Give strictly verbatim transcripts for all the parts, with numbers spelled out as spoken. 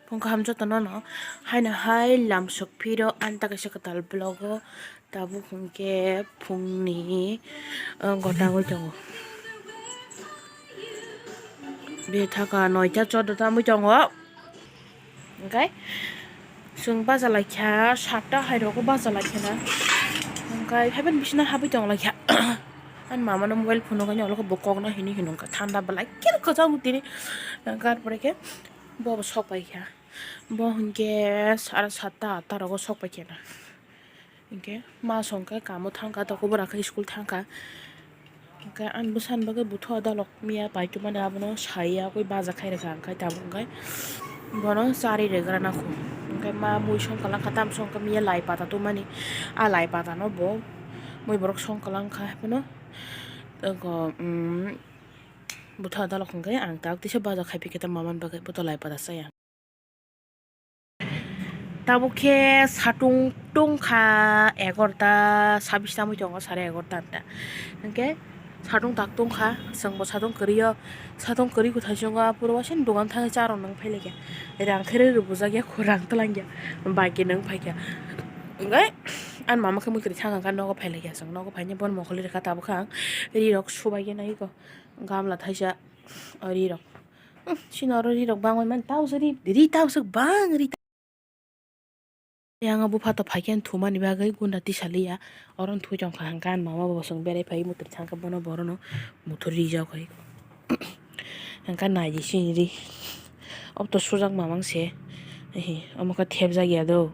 Phung kaham jotono no haino hai lamsok phiro ani ta kaisa kwtal vlog o tabuk hwnkhe phungni, uh, gotangwi tongo. Bethaka noita choddo tamwi tongo. Hwnkhe chwng bacha laikha satta hai rogo bacha laikha na. Hwnkhe haiphano bisina habwi tong laikha. Ani mama no mobile phone o kainwi olo khe bo kok no hini hino wngkha thanda belai khe kwchang tini. Hwnkhe arpore khe bo bo sok paikha. Bo hwnkhe sara satta atta rogo sok paikha na. Hwnkhe ma songkhe kamo thangkha, tokobora khe school thangkha. Hwnkhe ani bwsani bagwi buthu adalok miya paitwmani abono sai yakwi baja khai rwkha, hwnkhe tabuk hwnkhe bono charwi rwgrana kho. Hwnkhe ma mui songkha langkha, tamo songkha miya lai pata tubumani, a lai patano bo mui borok songkha langkha phano. Eko, um, buthu adalok hwnkhe ang tabuk tisa baja khai phikhe ta mamani bagwi boto lai pata chaya. Tabuk khe satung tungkha egarota sabis tamwi tongo, sare egarota anta. Hwnkhe satung tak tungkha, chwngbo satung kwrwi o, satung kwrwi kwthai chwngno aphuru waisa dogan thangwi cha rw nang phai laikha. Rang khe rw rw bujak ya, khorang twlang ya, bike nang phaikha. Hwnkhe ani mama khe muitrwi thang kha nogo phai laikha, chwng nogo phaina bono mokol rikha tabuk khe ang ri rok subai ya nai ko gamla thaisa o ri rok. Hmm, chini oro ri rok bangwi mani, tausa ri, ri tausa bang ri. Yang bupha to phaikhe thumani bagwi gunda tisaliya. Oro thwi tongkha hwnkhe ani mama bo chwng berai phai muitrwi thangkhe bono borono muthur rijak hai. Hwnkhe naidi chini ri. Obo to sujak mamang se. Ehe, omo khe thepjak ya do.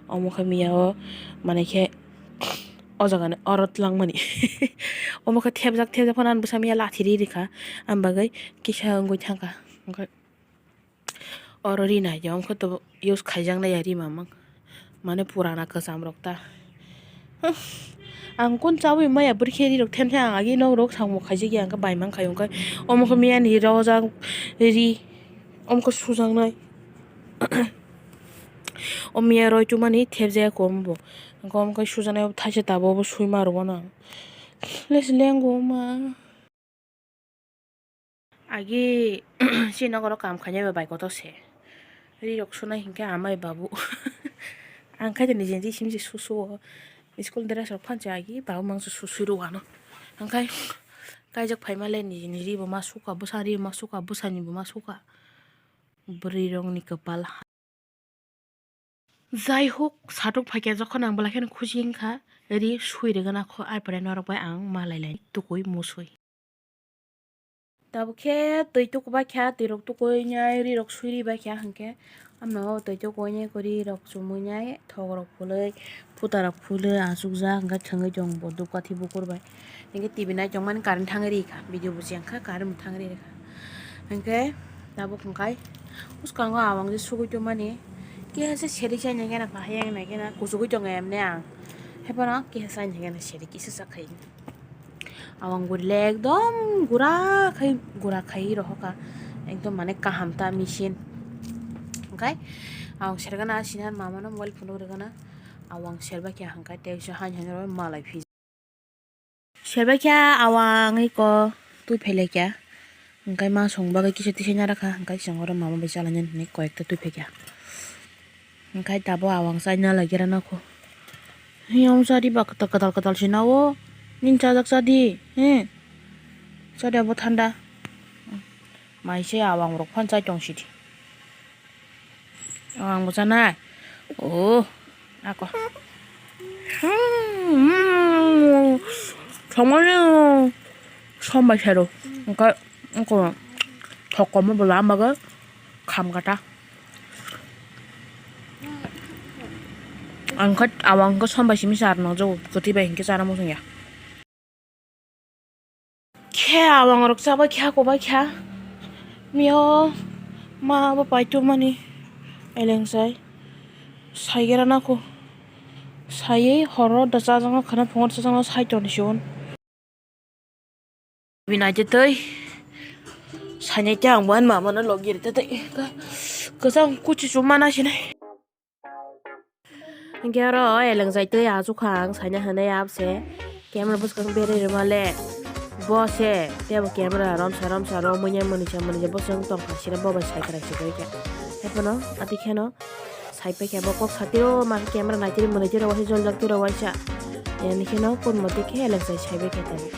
Omo khe miya o manwi khe o jaga ni oro twlangmani. Omo khe thepjak thepjak phano ani bwsa miya lathi ri rikha. Ani bagwi kisa wngwi thangkha. Hwnkhe oro ri nai ya, omo khe to use khaijaknai ya ri mamang. Mane purana kwcham rok ta. Huh. Ang kun chawi maya bwrwi khe ri rok them the, ang agi nok rok samung khaijak ya, ang khe bai mang khai, hwnkhe omo khe miya ni rojak ri, omo khe sujaknai. O miya roi chumani thepjak ya kho omo bo. Hwnkhe omo khe sujaknai, obo thaisa tabuk obo sui ma rwgo no. Les lengo ma. Agi chini nokoro kam khainai bai bai kotor se. Ri rok sunai hinkhe amai babu. Ang khaide niji niji simi se susu o. School dress rok phan se agi babu mangsa susui rw ano. Hwnkhe kaijak phaima le niji niji bo ma suka, bwsa ri ma suka, bwsani bo ma suka. Bwrwi rok ni kwpal. Jai hok, satung phaikhe jokhon ang belai kheno khusi wngkha, ri sui rwgwna kho, ai pore norok bai ang malai lai tukui musui. Tabuk khe twi tukubaikha, twi rok tukui nai ri rok sui ribaikha, hwnkhe amno twi tukui nai ri rok chumui nai thok rok phulwi, puta rok phulwi achukjak, hwnkhe thwngwi tongo bo dupkathi bukur bai. Hinkhe T V nai tongmani current thangwi rikha, video buji wngkha current bo thangwi rikha. Hinkhe tabuk hwnkhe bwskango awang je sugui tongmani, kisa seri sai naikhe na, pahai yang naikhe na, kuchugui tongo emne ang. Haiphano kisa sai naikhe na seri kisa sa khai. Awang guri le ekdom gura khai, gura khai rohoka, ekdom mane kaham ta machine. Hinkhe awang sergana sinar mamano mobile phone rwgana, awang serbaikha hwnkhe tei se haino haino malai phi. Serbaikha awang iko twi phailaikha. Hwnkhe ma song bagwi kisa tisai narakha, hwnkhe chwng oro mama bai chalainani hinwi koyekta twi phaikha. Hwnkhe tabuk awang chaina laigira nakho. He, omo chadi ba kwtal kwtal kwtal se na o. Nini chajak chadi, he. Chadi abo thanda. Mai se awang rok phan chai tong sidi. Ang bo chanai. Oh, ako. Hmm, hmm. Thongmani sombai sero. Engka, engko thok komo bo lama ga kham kata. Ang khat awang ko sombai simi sar no jo, koti bai hingke chana mo sungya. Khe awang rok chabai kha, kobai kha. Miyo ma bo paitwmani eleng sai. Saigera nako. Saiye horo da chajangno khana phungo chajangno sai toni sion. Bini aje tei. Sainai te ang bo ani mama no logi rite tei. Kwchang kuchi chuma na sinai. Hingke oro eleng jai tei achukha ang saina hinui abse camera bwskang berwi rwma le Bo se tebo camera romsa romsa ro muiya munisa munisa bo chwng tongkha sira bo bai sai kwrai se khe. Haiphano ati kheno sai pai khe bo kok satiro ma camera naitiri munitiro waisa joljak tiro waisa. Yani kheno kun moti khe eleng sai sai bai khe tani.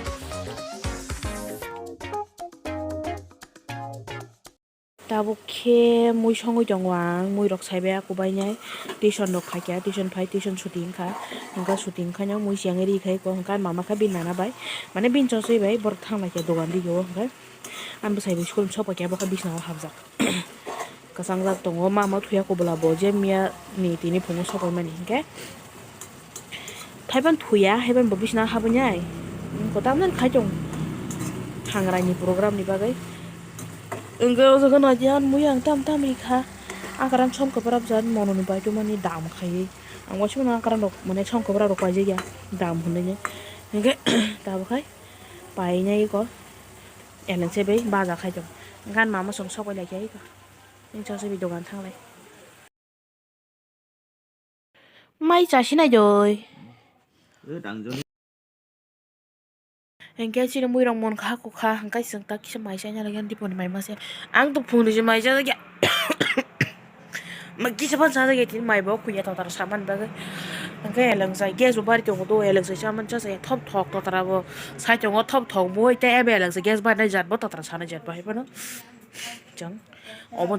Tabuk khe mui songwi tongo ang, mui rok saibai aku bainai, tuition rok khaikha, tuition phai, tuition suti wngkha, hwnkha suti wngkhaino mui siyangwi ri khai kho, hwnkha mama khe bini nana bai, mane bini chosoi bai borok thang lai kha dogan dige o, hwnkhe ani bwsai bai school ni sok pai khe abo khe bisna o hapjak, kwchangjak tongo, mama thuya kubula bo je miya ni tini phungo sok pai mani hwnkhe. Thaiban thuya, haiban bo bisna habani ai. Kotam nan khai tong. Thangrai ni program ni bagwi. Wngkhe o jaga naidi ang mui ang tam tam ri kha. Akaran som kwbra bwsa mono ni bai tongmani dam khai. Ang waisa mano akaran rok mane som kwbra rok paijak ya dam hwnwi. Hwnkhe tabuk khai painai ko. Eleng se bai baja khai tong. Gan mama song sok pai lai khe ko. Ning chao se bi dogan thang lai. Mai chasi nai doi. Hingke chini mui rok mon kha kukha hingke chwng tak kisa mai chai nai diponi mai mase ang tok phungni se mai chajak ya. Ma kisa pan chajak ya tini mai bo kuya totar saman bagwi hingke eleng sai gas bo bari tongo do eleng sai saman chajak ya thop thok totar abo sai tongo thop thok bo tei abo eleng sai gas bari nai jat bo totar sanai jat bo hai phano chwng obo.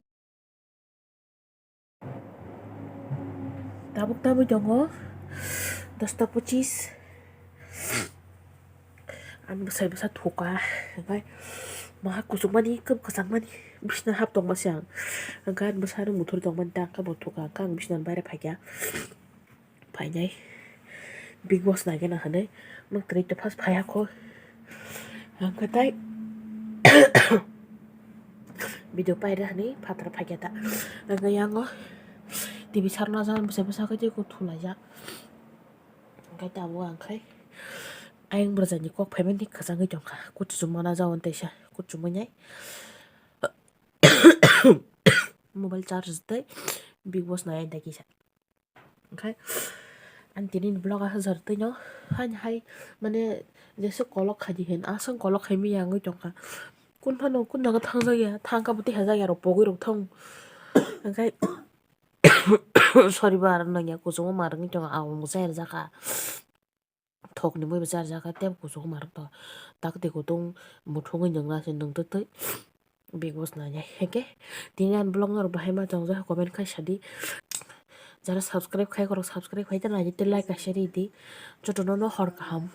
Tabuk tabuk tongo dosta pochis. Ang bwsai bwsa thuka, hwnkhe maha kuchukmani, kwb kwchangmani bisna hap tongma se ang. Hwnkhe ang bwsano muthur tongmani ta, hwnkhe bo thuka, hwnkhe ang bisnani baire phaikha. Phainai Big Boss naigena hinwi, mwkhwtwrwi to first phaiya kho. Hwnkhe tai video paira hinwi phataro phaikha ta. Hwnkhe yango T V sarna jan bwsai bwsa khe tei kho thulaijak. Hwnkhe tabuk ang khai ayang bwrwjani kok phaimani kwchangwi tongkha. Kuchukmana jagoni teisa kuchukmani. Mobile charge tei Big Boss nai dai kisa. Hwnkhe ang tini ni vlog aswk jora twi no haini hai mane jesa kolok khaidi hin aswk kolok khaimani wngwi tongkha. Kun phano kun jaga thangjakya thangkha bo tei hajak ya rok pogwi rok thang. Hwnkhe sorry ba aro nangya kuchukma ma rwngwi tongo ang bo chayar jakha. Thokni mui bo charjak kha tei kuchukma rok to tak twi kutung muthungwi nungna se nungtwi twi Big Boss nainai. Hwnkhe tini ani vlog norok bahai ma tongjak comment khai sadi. Jara subscribe khai khorok subscribe khai ta naidi tei like kaisa ridi. Jotono no hor kaham.